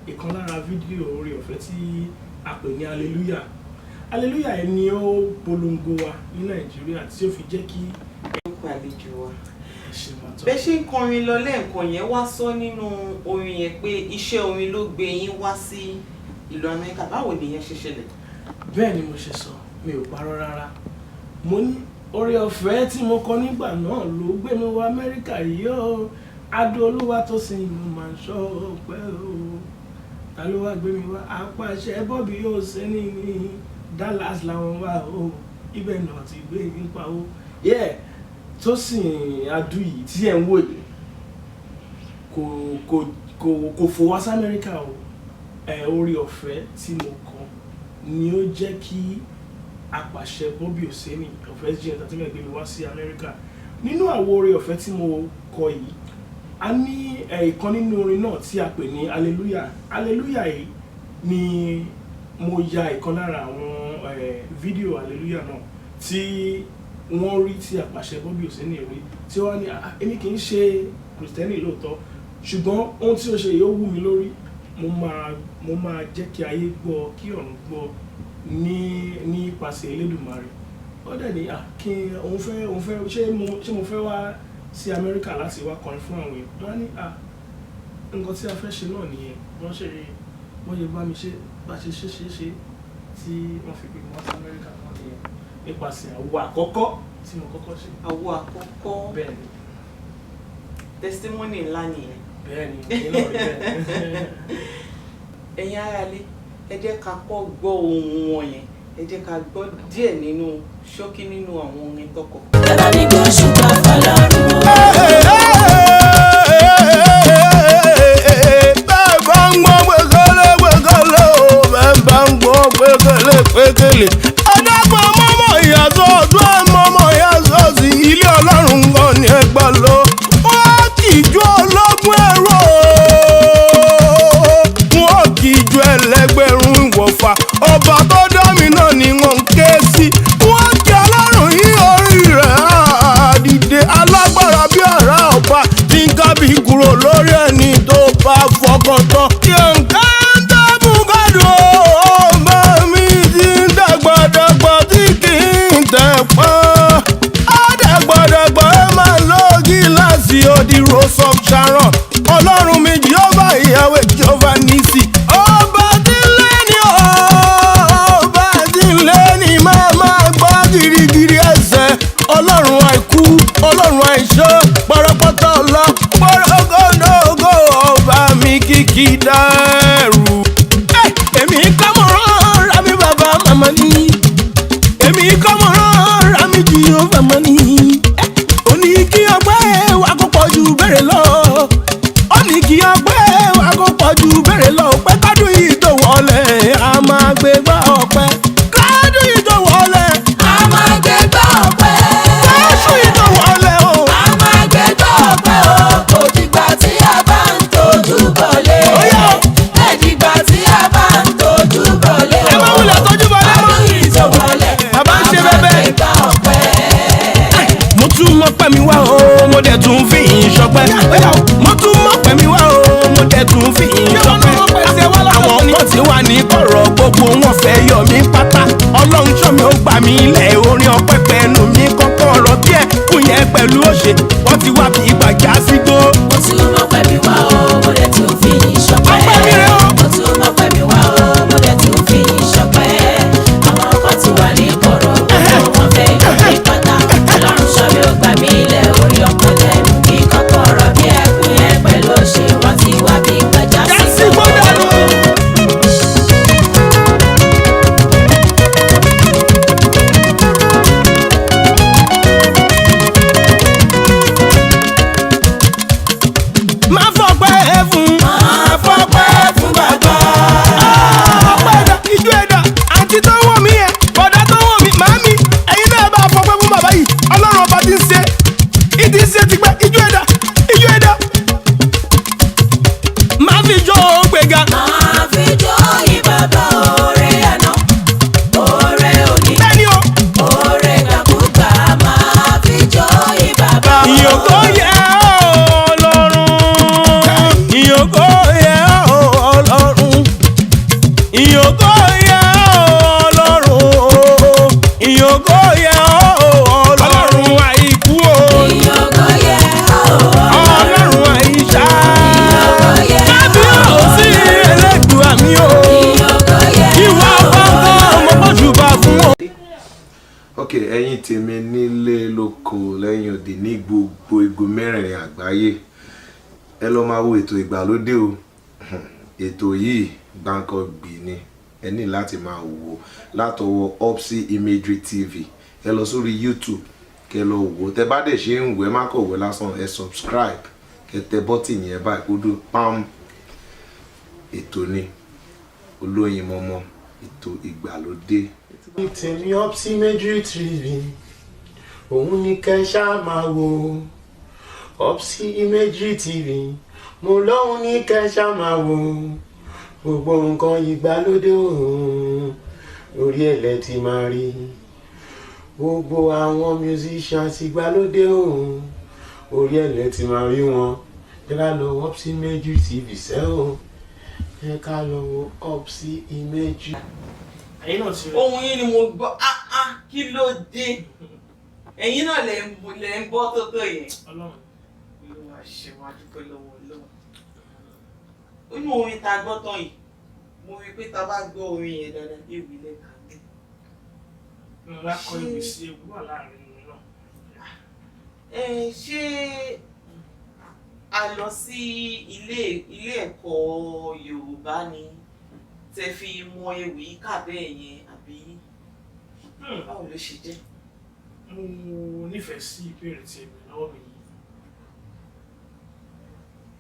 ìkan lára fídíò oore ọ̀fẹ́ tí a pè ní Hallelujah. Hallelujah yìí ni ó polongo wa ní Nàìjíríà tí ó fi jẹ́ kí Orúkọ àlejò wa. Ẹ ṣe máa tọ́. Bẹ́ẹ̀ ṣe ń kọrin lọ lẹ́ẹ̀kan yẹn, wá sọ nínú orin yẹn pé iṣẹ́ orin ló gbé yín wá sí ìlú Amẹ́ríkà. Báwo nìyẹn ṣe ṣẹlẹ̀? Bẹ́ẹ̀ ni mo ṣe sọ, mi ò parọ́ rárá. Mo ní oore ọ̀fẹ́ tí mo kọ nígbà náà ló gbé mi wá Amẹ́ríkà yìí o. Adó Olúwa tó sin, mo máa ń ṣọ́ ọpẹ́ o. Ta ló wá gbé mi wá? Apàṣẹ Bobby Òsínì ní Dallas làwọn wà o, ibẹ̀ náà ti gbé nípa o. Yeah, Tósìn Adú yìí tí ẹ̀ ń wò yìí kò fò wá sí Amẹ́ríkà o. Ẹ̀ oore ọ̀fẹ́ tí mo kọ ni ó jẹ́ kí apàṣẹ Bobby Òsínì of SG Entertainment gbé mi wá sí Amẹ́ríkà. Nínú àwo oore ọ̀fẹ́ tí mo kọ yìí, a ní ìkan nínú orin náà tí a pè ní Hallelujah. Hallelujah yìí ni mo ya ìkan lára àwọn fídíò Hallelujah náà tí wọ́n rí, tí apàṣẹ Bobby Òsínì rí, tí wọ́n ní, "Ah, èmi kì í ṣe Kìrìsìtẹ́nì lóòótọ́, ṣùgbọ́n ohun tí ó ṣe yìí ó wú mi lórí. Mo máa jẹ́ kí ayé gbọ́, kí ọ̀run gbọ́ nípasẹ̀ Elédùmarè." Ó dẹ̀ ní, "Ah, kí òun fẹ́ ṣé mo fẹ́ wá sí Amẹ́ríkà láti wá kọrin fún àwọn èèyàn?" Wọ́n á ní, "Ah, nǹkan tí a fẹ́ ṣe náà nìyẹn." Wọ́n ṣe bá mi ṣe, bá ṣe ṣe ṣe ṣe tí wọ́n fi gbé mi wá sí Amẹ́ríkà náà nìyẹn, nípasẹ̀ àwo àkọ́kọ́ tí mo kọ́kọ́ ṣe. Àwo àkọ́kọ́. Bẹ́ẹ̀ ni. Testimony ńlá nìyẹn. Bẹ́ẹ̀ ni, èyí náà rí bẹ́ẹ̀. Ẹ̀yin aráalé, ẹ jẹ́ ká kọ́ gbọ́ ohùn wọn yẹn. Ẹ jẹ́ ká gbọ́ díẹ̀ nínú ṣókí nínú àwọn orin tọkọ. Ẹ bá mi gbé òṣùpá fọlọ́run o. Bẹ́ẹ̀ bá ń gbọ́ gbẹ́gẹ́lé gbẹ́gẹ́lé o, bẹ́ẹ̀ bá ń gbọ́ gbẹ́gẹ́lé gbẹ́gẹ́lé. Ẹ dákun, mọ́mọ́ ìyàtọ̀ ọdún ẹ̀, mọ́mọ́ ìyàtọ̀ sí ilé Ọlọ́run gan ni ẹ gbà lọ. Wọ́n kì í jó ọlọ́gbọ́n ẹ̀rọ, wọ́n kì í jó ẹlẹgbẹ̀rún ìwọ̀fà. Ọba tó dá mi náà ni wọ́n ń ké sí. Wọ́n kí Ọlọ́run yí orí rẹ̀ á dìde, alágbára bí ọ̀rá ọba tí ń kábí kúrò lórí ẹni tó bá fọkàn tán. Nǹkan dábù kádùn ọmọ mi ti ń dàgbàdàgbà tí kì í tẹ̀ pọ́n. Àdàgbàdàgbà ẹ máa lo gíláàsì odi, Rose of Sharon. Ọlọ́run mi Jehova ìyàwó Jehova Nisi. Ọba tí lé ní, ọba tí lé ní, máa máa gbọ́ girigiri ẹsẹ̀. Ọlọ́run àìkú, Ọlọ́run àìṣọ́, pọ̀rọ̀pọ̀tọ̀ ọ̀la, pọ̀rọ̀gọ́dọ̀ ògo. Kìkì ọpẹ́ wa kò pọ̀ ju béèrè lọ pé kádùn yìí tó wọlé a máa gbé gbá ọpẹ́. Kádùn yìí tó wọlé. A máa gbé gbá ọpẹ́. Kádùn yìí tó wọlé o. A máa gbé gbá ọpẹ́ o. Kò dìgbà tí a bá ń tojú bọ̀lé. Ó yá o. Ẹ dìgbà tí a bá ń tojú bọ̀lé o. Ẹ má wulẹ̀ tójú bọlé mọ́. Kádùn yìí tó wọlé. Bàbá ń ṣe A máa bẹ́bẹ́. gbé gbá ọpẹ́. Mo tún mọ́pẹ́ mi wá o, mo dẹ̀ tún fi ìṣọpẹ́. Mo tún mọ́pẹ́ mi wá o, mo dẹ̀ tún fi ìṣọpẹ́. Àwọn kan ti wà ní kọ̀rọ̀, gbogbo wọn fẹ́ yọ mí pátá. Ọlọ́run ṣọ́ mi, ó gbà mí ilẹ̀ orin ọpẹ́ pẹ̀lú mi kọ́kọ́ ọ̀rọ̀ bí ẹ̀ kún yẹn pẹ̀lú òṣè. Wọ́n ti wá bí ìgbàjá sígbó. Mo tún mọ́pẹ́ mi wá o, mo dẹ̀ tún fi yìn ṣọpẹ́. Ọpẹ́ mi rè o. Mo tún mọ́pẹ́ mi wá o, mo dẹ̀ tún fi yìn ṣọpẹ́. Àwọn kan ti wà ní kọ̀rọ̀, gbogbo wọn fẹ́ yọ mí pátá. Ọlọ́run ṣọ́ mi, ó gbà mí ilẹ̀ orí ọpẹ́ lẹ́nu kí kọ́kọ́rọ́ bí ẹkùn yẹn pẹ̀lú òṣè. Wọ́n ti wá bí gbàjá Jásí sígbó. gbọ́dọ̀ lọ. Má fọpẹ́ fún. Máa fọpẹ́ fún bàbá. Ọpẹ́ ẹ̀dá, ijó ẹ̀dá, àǹtí tó ń wò mí yẹn, bọ̀dá tó ń wò mí, màámi, ẹ̀yin náà bá fọpẹ́ fún bàbá yìí. Ọlọ́run ọba ti ń ṣe, ìdí ń ṣe tipẹ́, ijó ẹ̀dá, ijó ẹ̀dá. Má fi jó gbéga. Máa fi jó yìn bàbá, oore àná, oore òní. Bẹ́ẹ̀ni o. Oore gbàkúgbà, máa fi jó yìn bàbá o. Ìyókò yẹ Ọlọ́run. Ìyókò yẹ Ọlọ́run. Ìyókò yẹ Ọlọ́run. Ìyókò yẹ Ọlọ́run àìkú o. Ìyókò yẹ ọ́. Ọlọ́run àìsà. Ìyókò yẹ Kábíyèsí Elédùà mi o. Ìyókò yẹ Ìwà ọgbọ́n mo gbójúbà fún o. Ok, ẹ̀yin tèmi nílé lóko lẹ́yìn òde ní gbogbo igun mẹ́rẹ̀ẹ̀rin àgbáyé, ẹ lọ máa wo ètò ìgbàlódé o. Ètò yìí gbàǹkangbì ni, ẹ ní láti máa wò ó látọwọ́ Opsy Imagery TV. Ẹ lọ sórí YouTube kẹ lọ wò ó. Tẹ bá dẹ̀ ṣe ń wò, ẹ má kọ̀ wò lásán, ẹ subscribe, kẹ tẹ bọ́tì yẹn báyìí kó dún pam. Ètò ni olóyin mọ́mọ́, ètò ìgbàlódé. Tèmi Opsy Imagery TV, òun ní kẹ́ ṣáà máa wò. Opsy Imagery TV, mo lóun ní kẹ́ ṣáà máa wò. Gbogbo nǹkan ìgbàlódé òun orí ẹ̀ lẹ ti máa rí. Gbogbo àwọn musicians ìgbàlódé òun orí ẹ̀ lẹ ti máa rí wọn. Jẹ́ ká lọ Opsy Imagery TV sẹ́ o, jẹ́ ká lọ wo Opsy Imagery. Ẹ̀yin náà ti rí. Ohun yín ni mo gbọ́. Ah ah, kí ló dé? Ẹ̀yin náà lẹ ń bọ́ tó tó yẹn. Ọlọ́run. Olúwa ṣe wá, dúpẹ́ lọ́wọ́ Ọlọ́run. Inú orin tá a gbọ́ tán yìí, mo rí i pé tá a bá gbọ́ orin yẹn dáadáa, ewì lẹ́ka gbé. Ńlá kọ ìwé sí ewu wà láàrin wọn náà. Ẹ ṣé, a lọ sí ilé ẹ̀kọ́ Yorùbá ni tẹ fi mọ ewì kà bẹ́ẹ̀ yẹn, àbí báwo ló ṣe jẹ́? Mo nífẹ̀ẹ́ sí ìbéèrè tí ẹ béèrè lọ́wọ́ mi yìí.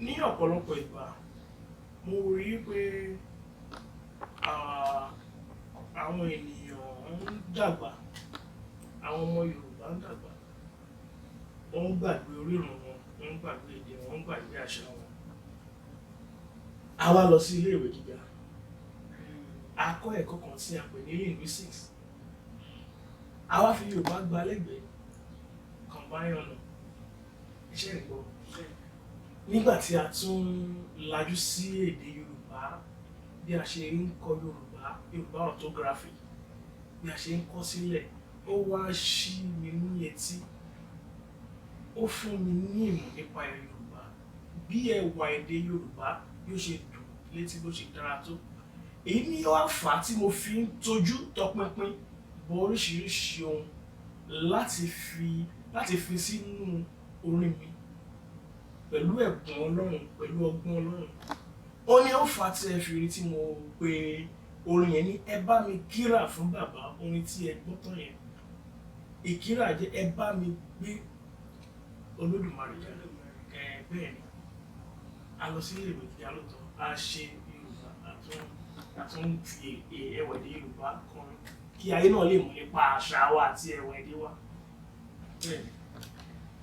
Ní ọ̀pọ̀lọpọ̀ ìgbà, mo rí i pé àwọn ènìyàn ń dàgbà, àwọn ọmọ Yorùbá ń dàgbà, wọ́n ń gbàgbé orírun wọn, wọ́n ń gbàgbé èdè wọn, wọ́n ń gbàgbé àṣà wọn. A wá lọ sí ilé ìwé gíga, a kọ́ ẹ̀kọ́ kan tí a pè ní linguistics. A wá fi Yorùbá gba lẹ́gbẹ̀ẹ́ combine ọ̀nà iṣẹ́ ìgbọ́. Nígbà tí a tún lajú sí èdè Yorùbá, bí a ṣe ń kọ Yorùbá, Yorùbá orthography, bí a ṣe ń kọ sílẹ̀, ó wá ṣí mi ní etí, ó fún mi ní ìmọ̀ nípa Yorùbá, bí ẹwà èdè Yorùbá bí ó ṣe dùn létí, bó ṣe dára tó. Èyí ni ó wá fà á tí mo fi ń tojú tọpinpin bọ oríṣiríṣi ohun láti fi sínú orin mi pẹ̀lú ẹ̀bùn Ọlọ́run, pẹ̀lú ọgbọ́n Ọlọ́run. Ó ní ó fà á tí ẹ fi rí tí mo pe orin yẹn ní "Ẹ bá mi kíra fún bàbá". Orin tí ẹ gbọ́ tán yẹn, ìkírà jẹ́ ẹ bá mi gbé Olódùmarè jáde. Ẹ bẹ́ẹ̀ ni. A lọ sí ilé ìwé gíga lóòótọ́, a ṣe Yorùbá, a tún fi ẹwà èdè Yorùbá kọrin kí ayé náà lè mọ̀ nípa àṣà wa àti ẹwà èdè wa. Bẹ́ẹ̀ni.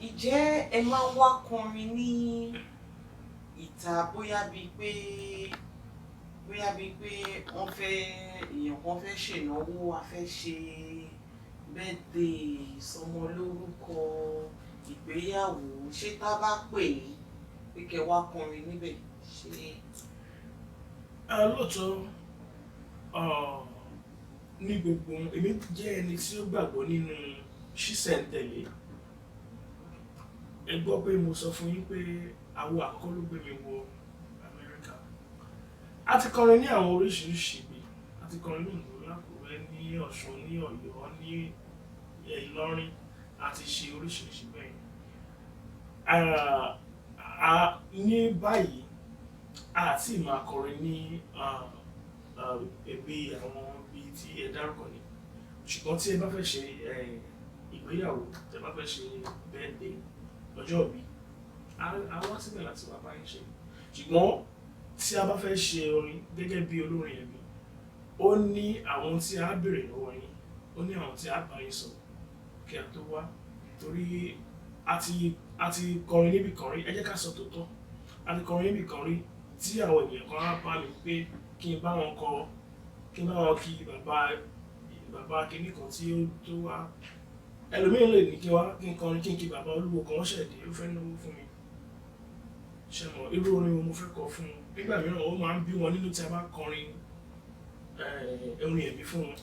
Ìjẹ́ ẹ máa ń wá kọrin ní ìta, bóyá bíi pé wọ́n fẹ́, èèyàn kan fẹ́ ṣènáwó, a fẹ́ ṣe birthday, ìsọmọlórúkọ, ìgbéyàwó, ṣé tá bá pè yín pé kẹ́ wá kọrin níbẹ̀, ṣé? Lóòótọ́, ní gbogbo, èmi jẹ́ ẹni tí ó gbàgbọ́ nínú ṣísẹ̀ntẹ̀lé. Ẹ gbọ́ pé mo sọ fún yín pé àwo àkọ́kọ́ ló gbé mi wọ Amẹ́ríkà. A ti kọrin ní àwọn oríṣiríṣi ibi. A ti kọrin ní Oǹdó, l'Ákúrẹ́, ní Ọ̀ṣun, ní Ọ̀yọ́, ní Ìlọrin. A ti ṣe oríṣiríṣi bẹ́ẹ̀. Ní báyìí, a ti máa kọrin ní ẹbí àwọn bíi tí ẹ dárúkọ ni, ṣùgbọ́n tí ẹ bá fẹ́ ṣe ìgbéyàwó, tí ẹ bá fẹ́ ṣe birthday, ọjọ́ ìbí, a wá síbẹ̀ láti wá bá yín ṣe. Ṣùgbọ́n tí a bá fẹ́ ṣe orin gẹ́gẹ́ bí olórin ẹ̀mí, ó ní àwọn tí a béèrè lọ́wọ́ yín, ó ní àwọn tí a bá yín sọ kí a tó wá, torí a ti kọrin níbì kan rí. Ẹ jẹ́ ká sọ tòótọ́, a ti kọrin níbì kan rí tí àwọn ènìyàn kan á bá mi pé kí n bá wọn kọ, kí n bá wọn kí bàbá bàbá kinní kan tí ó tó wá. Ẹlòmíràn lè ní kí wá kí n kọrin, kí n kí bàbá olúwo kan, wọ́n ṣẹ̀dé, ó fẹ́ náwó fún mi. Ṣe mọ̀ irú orin wo mo fẹ́ kọ fún un? Nígbà mìíràn, ó máa ń bí wọn nínú tí a bá kọrin orin ẹ̀mí fún wọn.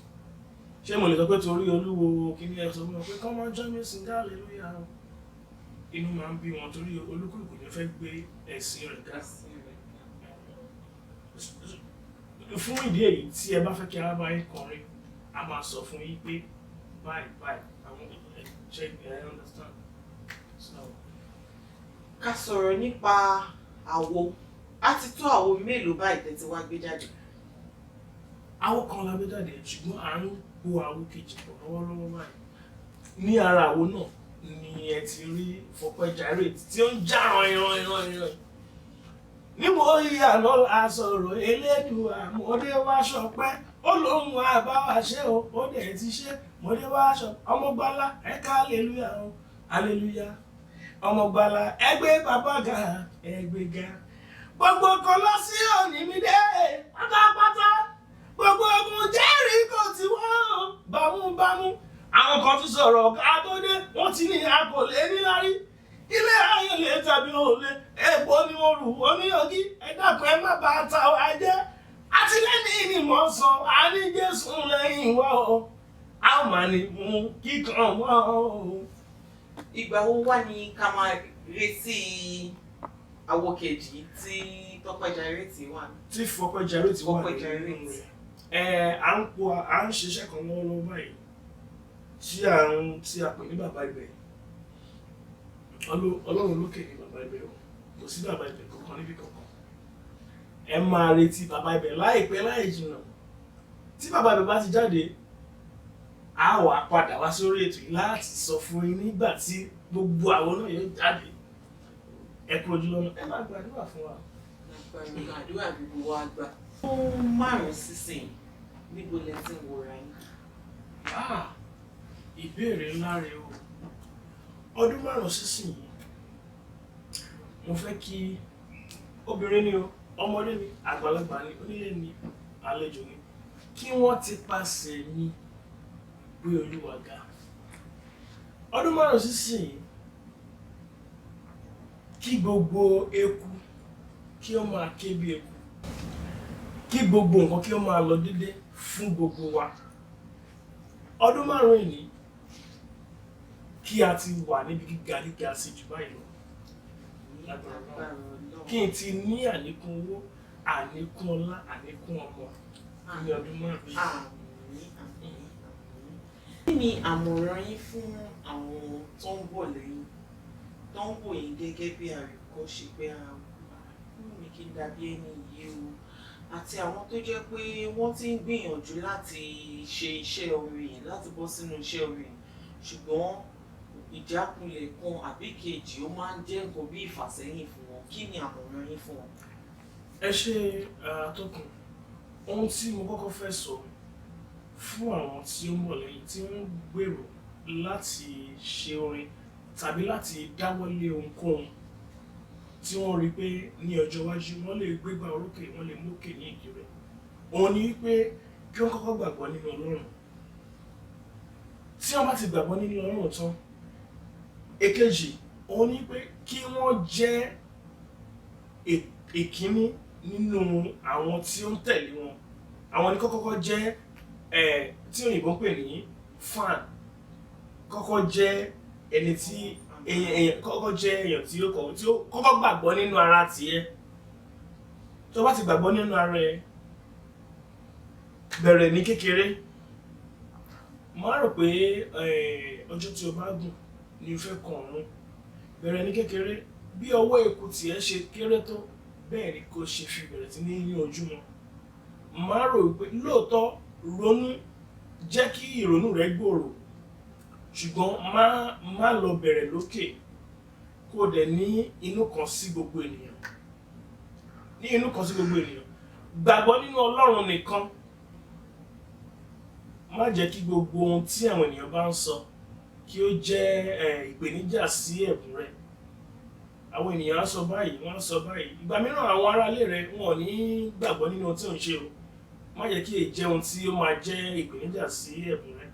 Ṣé mo lè sọ pé torí olúwo kí ni ẹ sọ fún wọn pé come on, join me, sing hallelujah? Inú máa ń bí wọn torí olúkúlùkù ní fẹ́ gbé ẹ̀sìn rẹ̀ ga. Fún ìdí èyí, tí ẹ bá fẹ́ kí a bá yín kọrin, a máa sọ fún yín pé báyìí báyìí àwọn ẹ ṣe, ẹ understand? So, Ká sọ̀rọ̀ nípa àwo. Á ti tó àwo mélòó báyìí tẹ́ ti wá gbé jáde? Àwo kan la gbé jáde, ṣùgbọ́n à ń po àwo kejì pọ̀ lọ́wọ́lọ́wọ́ báyìí. Ní ara àwo náà ni ẹ ti rí Fọpẹ́ Gyrate tí ó ń já ran ìran ìran ìran níbo ìyá lọ́la sọ̀rọ̀ Elédùà. Mọ̀dé wá ṣọpẹ́, ó lóun àbáwá ṣe o, ó dẹ̀ ti ṣe. Mọ̀dé wá ṣọ ọmọgbálá ẹ̀ka hallelujah o, hallelujah. Ọmọgbálá ẹgbẹ́ bàbá ga, ẹgbẹ́ ga. Gbogbo kan lọ sí òní mi dé pátápátá, gbogbo ogun Jẹ́ríkò tí wọ́n bámúbámú. Àwọn kan tún sọ̀rọ̀ ká tó dé, wọ́n ti ní a kò lè níláárí, ilé ayé lè tàbí òòlè, èèpo ni mo rù oníyànjú. Ẹ dákun, ẹ má bàa ta wa jẹ́. Àtìlẹ́yìn ni mò ń sọ, a ní Jésù lẹ́yìn wa o, a ó máa ní mú kíkan wá o. Ìgbà wo wá ní ká máa retí àwo kejì tí Tọ́pẹ́ Gyrate wà ní? Tí Fọpẹ́ Gyrate wà Fọpẹ́ nínú Gyrate. rẹ̀. Ẹ à ń po, à ń ṣiṣẹ́ kan lọ́wọ́lọ́wọ́ báyìí tí à ń tí a pè ní bàbá ibẹ̀. Ọlọ́run lókè ní bàbá ibẹ̀ o, kò sí bàbá ibẹ̀ kankan níbi kankan. Ẹ máa retí bàbá ibẹ̀ láìpẹ́ láì jìnnà. Tí bàbá ibẹ̀ bá ti jáde, a wà padà wá sórí ètò yìí láti sọ fún yín nígbà tí gbogbo àwọn náà yóò jáde. Ẹ kú ojú lọ́nà, ẹ máa gbàdúrà fún wa. Lágbára, àdúrà gbogbo wa gbà. Ọdún 5 sísìn, níbo lẹ ti ń wòra yín? Ah, ìbéèrè ńlá rẹ o. Ọdún 5 sísìn yìí, mo fẹ́ kí obìnrin ni o, ọmọdé ni, àgbàlagbà ni, onílé ni, àlejò ni, kí wọ́n ti pàṣẹ mi gbé Olúwa ga. Ọdún 5 sísìn yìí, kí gbogbo eku kí ó máa ké bí eku, kí gbogbo nǹkan kí ó máa lọ dédé fún gbogbo wa. Ọdún 5 yìí, kí a ti wà níbi gíga gíga sí jù báyìí lọ. Ní agbára Ọlọ́run. Kí n ti ní àlékún owó, àlékún ọlá, àlékún ọmọ ní ọdún 5 yìí. Àmín, àmín, àmín. Kí ni àmọ̀ràn yín fún àwọn tó ń bọ̀ lẹ́yìn, tó ń wò yín gẹ́gẹ́ bí àríkọ́ṣe pé àwọn mi kí n dàbí ẹni yìí o, àti àwọn tó jẹ́ pé wọ́n ti ń gbìyànjú láti ṣe iṣẹ́ orin yìí, láti bọ́ sínú iṣẹ́ orin yìí, ṣùgbọ́n ìjákulẹ̀ kan àbí kejì ó máa ń jẹ́ nǹkan bí ìfàsẹ́yìn fún wọn? Kí ni àmọ̀ràn yín fún wọn? Ẹ ṣe, àtọkùn. Ohun tí mo kọ́kọ́ fẹ́ sọ fún àwọn tí ó ń bọ̀ lẹ́yìn, tí wọ́n ń gbèrò láti ṣe orin tàbí láti dáwọ́lé ohunkóhun tí wọ́n rí pé ní ọjọ́ iwájú wọ́n lè gbégbá orókè, wọ́n lè mókè ní ìdí rẹ̀, òun ni wípé kí wọ́n kọ́kọ́ gbàgbọ́ nínú Ọlọ́run. Tí wọ́n bá ti gbàgbọ́ nínú Ọlọ́run tán, èkejì òun ni pé kí wọ́n jẹ́ ìkíní nínú àwọn tí ó ń tẹ̀lé wọn. Àwọn ní kọ́kọ́ jẹ́ ẹ̀ tí òyìnbó ń pè ní fan, kọ́kọ́ jẹ́ ẹni tí èèyàn kọ́kọ́ jẹ́ èèyàn tí ó kọ́kọ́ gbàgbọ́ nínú ara tiẹ̀. Tó bá ti gbàgbọ́ nínú ara ẹ, bẹ̀rẹ̀ ní kékeré. Má rò pé ọjọ́ tí o bá gùn ni o fẹ́ kan ọ̀run. Bẹ̀rẹ̀ ní kékeré. Bí ọwọ́ eku tiẹ̀ ṣe kéré tó, bẹ́ẹ̀ ni kò ṣe fi bẹ̀rẹ̀ sí ní yín ojú wọn. Má rò pé lóòótọ́, ronú, jẹ́ kí ìrònú rẹ gbòòrò, ṣùgbọ́n má lọ bẹ̀rẹ̀ lókè. Kó o dẹ̀ ní inú kan sí gbogbo ènìyàn, ní inú kan sí gbogbo ènìyàn. Gbàgbọ́ nínú Ọlọ́run nìkan. Má jẹ́ kí gbogbo ohun tí àwọn ènìyàn bá ń sọ kí ó jẹ́ ìpèníjà sí ẹ̀bùn rẹ. Àwọn ènìyàn á sọ báyìí, wọ́n á sọ báyìí. Ìgbà mìíràn, àwọn aráalé rẹ, wọn ò ní gbàgbọ́ nínú ohun tí ò ń ṣe o. Má jẹ́ kí èyí jẹ́ ohun tí ó máa jẹ́ ìpèníjà sí ẹ̀bùn rẹ.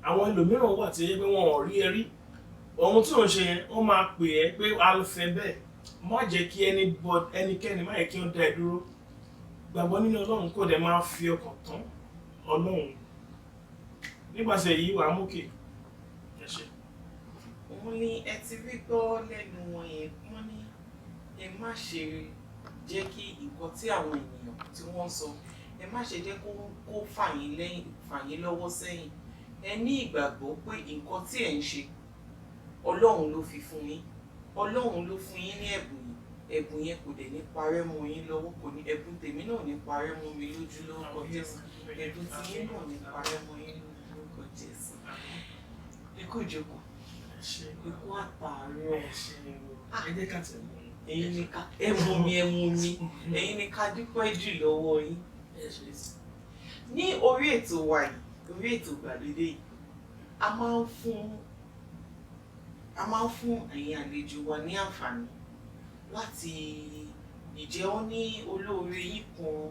Àwọn ẹlòmíràn wà tí ó yẹ pé wọn ò rí ẹ rí, ohun tí ò ń ṣe yẹn, wọ́n máa pè ẹ́ pé a fẹ́ bẹ́ẹ̀. Má jẹ́ kí ẹnikẹ́ni, má jẹ́ kí ó dá ẹ dúró. Gbàgbọ́ nínú Ọlọ́run, kó dẹ̀ máa fi ọkàn tán Ọlọ́run. Nípasẹ̀ yìí, wàá mókè. Ẹ ṣé. Òun ni ẹ ti rí gbọ́ lẹ́nu wọn yẹn. Wọ́n ní ẹ má ṣe jẹ́ kí nǹkan tí àwọn ènìyàn tí wọ́n ń sọ, ẹ má ṣe jẹ́ kó fà yín lẹ́yìn, fà yín lọ́wọ́ sẹ́yìn. Ẹ ní ìgbàgbọ́ pé nǹkan tí ẹ̀ ń ṣe, Ọlọ́run ló fi fún yín, Ọlọ́run ló fún yín ní ẹ̀bùn yìí. Ẹ̀bùn yẹn kò dẹ̀ ní parẹ́ mọ́ yín lọ́wọ́. Kò ní, ẹ̀bùn tèmi náà ní parẹ́ mọ́ mi lójú lórúkọ Jésù. Ẹ̀bùn tiyín náà ní parẹ́ mọ́ yín lójú lórúkọ Jésù. Ẹ kú ìjókòó. Ẹ ṣé. Ẹ kú àtàárọ̀. Ẹ ṣé o. Ẹ jẹ́ ká tẹ̀ mọ́. Ẹ̀yin ni ká ẹ mú mi, ẹ mú mi. Ẹ̀yin ni ká dúpẹ́ jù lọ́wọ́ yín. Ẹ ṣé. Ní orí ètò wa yìí, orí ètò ìgbàlódé yìí, a máa ń fún ẹ̀yin àlejò wa ní àǹfààní láti ìjẹ́ ó ní olóore yín kan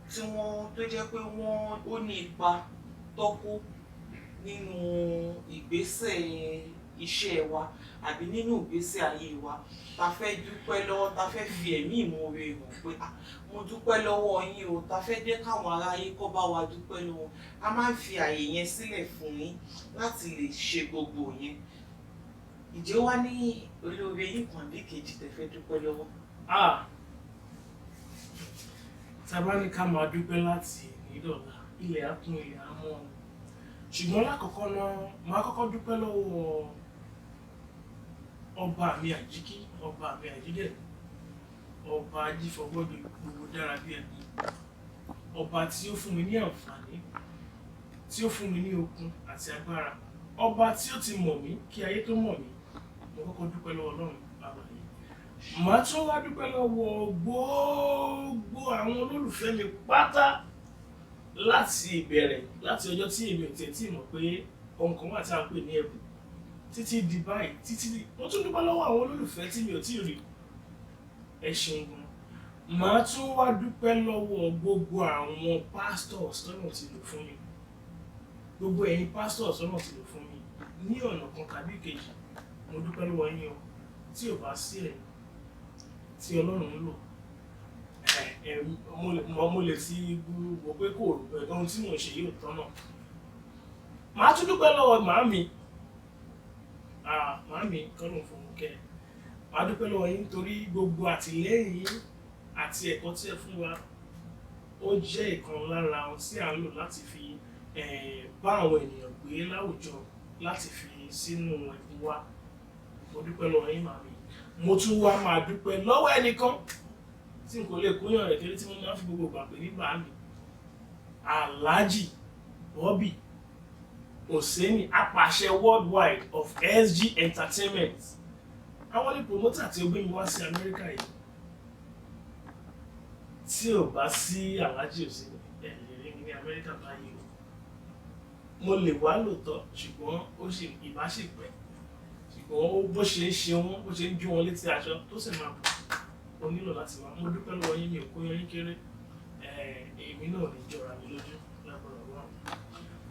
tí wọ́n tó jẹ́ pé wọ́n ó ní ipa tọ́kó nínú ìgbésẹ̀ iṣẹ́ wa àbí nínú ìgbésẹ̀ ayé wa, ta fẹ́ dúpẹ́ lọ́wọ́, ta fẹ́ fi ẹ̀mí ìmoore hàn pé, "Ah, mo dúpẹ́ lọ́wọ́ yín o," ta fẹ́ jẹ́ káwọn aráyé kọ́ bá wa dúpẹ́ lọ́wọ́. A máa ń fi àyè yẹn sílẹ̀ fún yín láti lè ṣe gbogbo yẹn. Ìjẹ́ wá ní olóore yín kan àbí kejì tẹ́ fẹ́ dúpẹ́ lọ́wọ́? Ah, tá a bá ní ká máa dúpẹ́ láti ìdọ̀la, ilẹ̀ á kún, ilẹ̀ á mọ́. Ṣùgbọ́n lákọ̀ọ́kọ́ náà, máa kọ́kọ́ dúpẹ́ lọ́wọ́ ọba mi àjíkí, ọba mi àjídẹ̀, ọba ajífọgbọ́dọ̀ gbogbo dára bí ẹni, ọba tí ó fún mi ní àǹfààní, tí ó fún mi ní okun àti agbára, ọba tí ó ti mọ̀ mí kí ayé tó mọ̀ mí. Mo kọ́kọ́ dúpẹ́ lọ́wọ́ Ọlọ́run bàbá yìí. Màá tún wá dúpẹ́ lọ́wọ́ gbogbo àwọn olólùfẹ́ mi pátá láti ìbẹ̀rẹ̀, láti ọjọ́ tí èmi ò tiẹ̀ tí mọ̀ pé ohun kan wà tí a ń pè ní ẹ̀bùn títí di báyìí, títí di. Mo tún dúpẹ́ lọ́wọ́ àwọn olólùfẹ́ tí mi ò tí ì rí. Ẹ ṣeun gan. Màá tún wá dúpẹ́ lọ́wọ́ gbogbo àwọn pastors tọ́nà ti lò fún mi, gbogbo ẹ̀yin pastors tọ́nà ti lò fún mi ní ọ̀nà kan tàbí ìkejì. Mo dúpẹ́ lọ́wọ́ yín o. Tí ò bá sí ẹ̀ tí Ọlọ́run ń lò ẹ, mo lè ti wò pé kò ohun tí mò ń ṣe yóò tọ́nà. Màá tún dúpẹ́ lọ́wọ́ màámi. Ah, màámi, kọ́nà fún mi kẹ́. Màá dúpẹ́ lọ́wọ́ yín nítorí gbogbo àtìlẹ́yìn yín àti ẹ̀kọ́ tí ẹ fún wa. Ó jẹ́ ìkan lára ohun tí à ń lò láti fi bá àwọn ènìyàn gbé láwùjọ, láti fi sínú ẹ̀bùn wa. Mo dúpẹ́ lọ́wọ́ yín, màámi. Mo tún wá máa dúpẹ́ lọ́wọ́ ẹnìkan tí n kò lè kóyàn rẹ̀ kéré, tí mo máa ń fi gbogbo ìgbà pè ní bàámi, Alhaji Bobby Oseni, apàṣẹ worldwide of SG Entertainment. Àwọn ní promoter tí ó gbé mi wá sí Amẹ́ríkà yìí. Tí ò bá sí Alhaji Oseni, ẹ lè rí mi ní Amẹ́ríkà báyìí o. Mo lè wá lóòótọ́, ṣùgbọ́n ó ṣe ìbáṣepẹ́, ṣùgbọ́n ó bó ṣe ń ṣe wọ́n, bó ṣe ń jó wọn létí aṣọ tó sì máa bọ̀, ó nílò láti wá. Mo dúpẹ́ lọ́wọ́ yín, mi ò kó yan yín kéré. Èmi náà ò ní jọra mi lójú lágbára Ọlọ́run.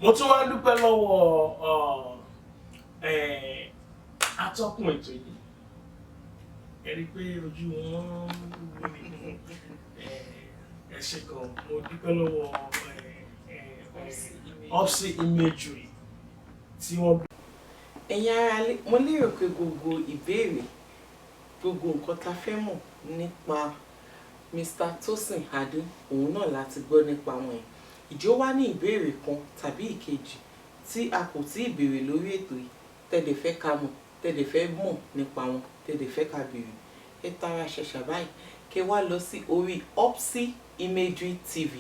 Mo tún wá dúpẹ́ lọ́wọ́ atọ́kùn ètò yìí. Ẹ rí i pé ojú wọn wú ni. Ẹ ṣé gan. Mo dúpẹ́ lọ́wọ́ Opsy Imagery tí wọ́n Ẹ̀yin ará ilé, mo lérò pé gbogbo ìbéèrè, gbogbo nǹkan tá a fẹ́ mọ̀ nípa Mr. Tosin Adu, òun náà láti gbọ́ nípa wọn yìí. Ìjọ wá ní ìbéèrè kan tàbí ìkejì tí a kò tí ì béèrè lórí ètò yìí, tẹ́lẹ̀ fẹ́ ká mọ̀, tẹ́lẹ̀ fẹ́ mọ̀ nípa wọn, tẹ́lẹ̀ fẹ́ ká béèrè, ẹ tara ṣàṣà báyìí, kẹ́ wá lọ sí orí Opsy Imagery TV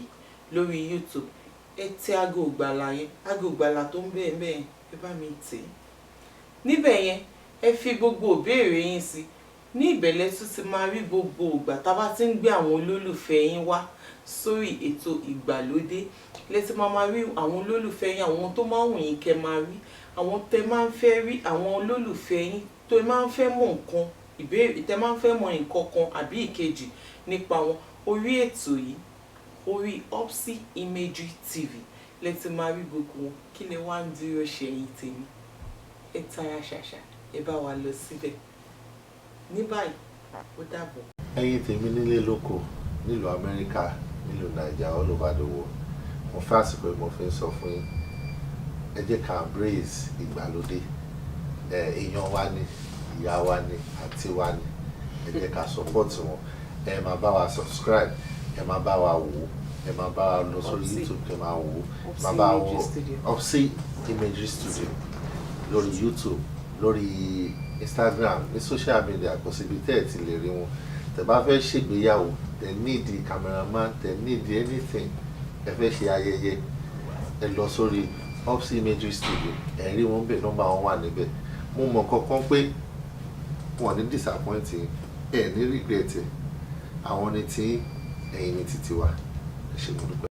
lórí YouTube. Ẹ tẹ aago ìgbàlà yẹn, aago ìgbàlà tó ń bẹ́ẹ̀ bẹ́ẹ̀, ẹ bá mi tẹ̀ ẹ́ níbẹ̀ yẹn. Ẹ fi gbogbo ìbéèrè yín sí ní ìbẹ̀lẹ̀, tún ti máa rí gbogbo ìgbà tá a bá ti ń gbé àwọn olólùfẹ́ yín wá sórí ètò ìgbàlódé, lẹ́tí máa rí àwọn olólùfẹ́ yín, àwọn tó máa ń wù yín kẹ́ máa rí, àwọn tẹ́ máa ń fẹ́ rí, àwọn olólùfẹ́ yín tó máa ń fẹ́ mọ̀ nǹkan ìbéèrè, tẹ́ máa ń fẹ́ mọ̀ nǹkan kan àbí ìkejì nípa wọn. Orí ètò yìí, orí Opsy Imagery TV lẹ́tí máa rí gbogbo wọn. Kí lẹ wá ń dúró ṣe, ẹ̀yin tèmi? Ẹ tara ṣàṣà, ẹ bá wa lọ síbẹ̀ ní báyìí. Ó dàbọ̀. Ẹ̀yin tèmi nílé lóko, nílùú Amẹ́ríkà, nílùú Naija, all over the world, mo fẹ́ àsìkò yìí, mo fi ń sọ fún yín, ẹ jẹ́ ká embrace ìgbàlódé. Ẹ èèyàn wa ni, ìyá wa ni, àǹtí wa ni, ẹ jẹ́ ká support wọn. Ẹ máa bá wa subscribe, ẹ máa bá wa wò, ẹ máa bá wa lọ sórí Opsy. YouTube, kẹ máa wò, ẹ máa Opsy bá wa Imagery wò Studio. Opsy Imagery Studio lórí YouTube, lórí Instagram, ní social media, kò síbi tẹ́ ẹ̀ ti lè rí wọn. Tẹ́ bá fẹ́ ṣègbéyàwó, tẹ́ need cameraman, tẹ́ need anything, ẹ fẹ́ ṣe ayẹyẹ, ẹ lọ sórí Opsy Imagery Studio, ẹ rí wọn bẹ́ẹ̀, nọ́mbà wọn wà níbẹ̀. Mo mọ̀ kankan pé wọn ní disappoint yín, ẹ ní regret ẹ. Àwọn ní tí ẹ̀yin ní títí wa. Ẹ ṣé, mo dúpẹ́.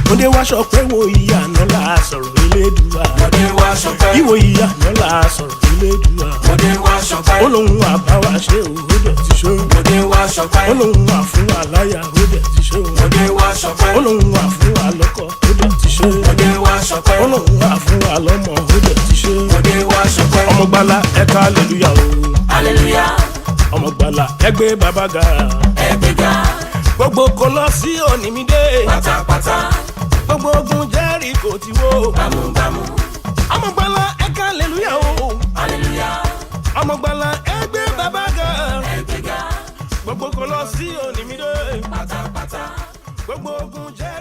Mọ̀dé wá sọ pé wo ìyá àná la sọ̀rọ̀ Elédùà. Mọ̀dé wá ṣọpẹ́. Ìwò ìyá àná la sọ̀rọ̀ Elédùà. Mọ̀dé wá ṣọpẹ́. Ó lóun wà bá wa ṣe o, ó dẹ̀ ti ṣe o. Mọ̀dé wá ṣọpẹ́. Ó lóun wà fún wa láyà, ó dẹ̀ ti ṣe o. Mọ̀dé wá ṣọpẹ́. Ó lóun wà fún wa lọ́kọ, ó dẹ̀ ti ṣe o. Mọ̀dé wá ṣọpẹ́. Ó lóun wà fún wa lọ́mọ, ó dẹ̀ ti ṣe o. Mọ̀dé wá ṣọpẹ́. Ọmọgbala, ẹ̀ka hallelujah o. Hallelujah. Ọmọgbala, ẹgbẹ́ bàbá ga. Ẹgbẹ́ga. Gbogbo kò lọ sí òní mi dé. Pátápátá. Gbogbo ogun Jẹ́ríkò ti wó. Bámúbámú. Ọmọgbala, ẹ̀ka hallelujah o. Hallelujah. Ọmọgbala, ẹgbẹ́ bàbá ga. Ẹgbẹ́ga. Gbogbo kò lọ sí òní mi dé. Pátápátá. Gbogbo ogun jẹ́.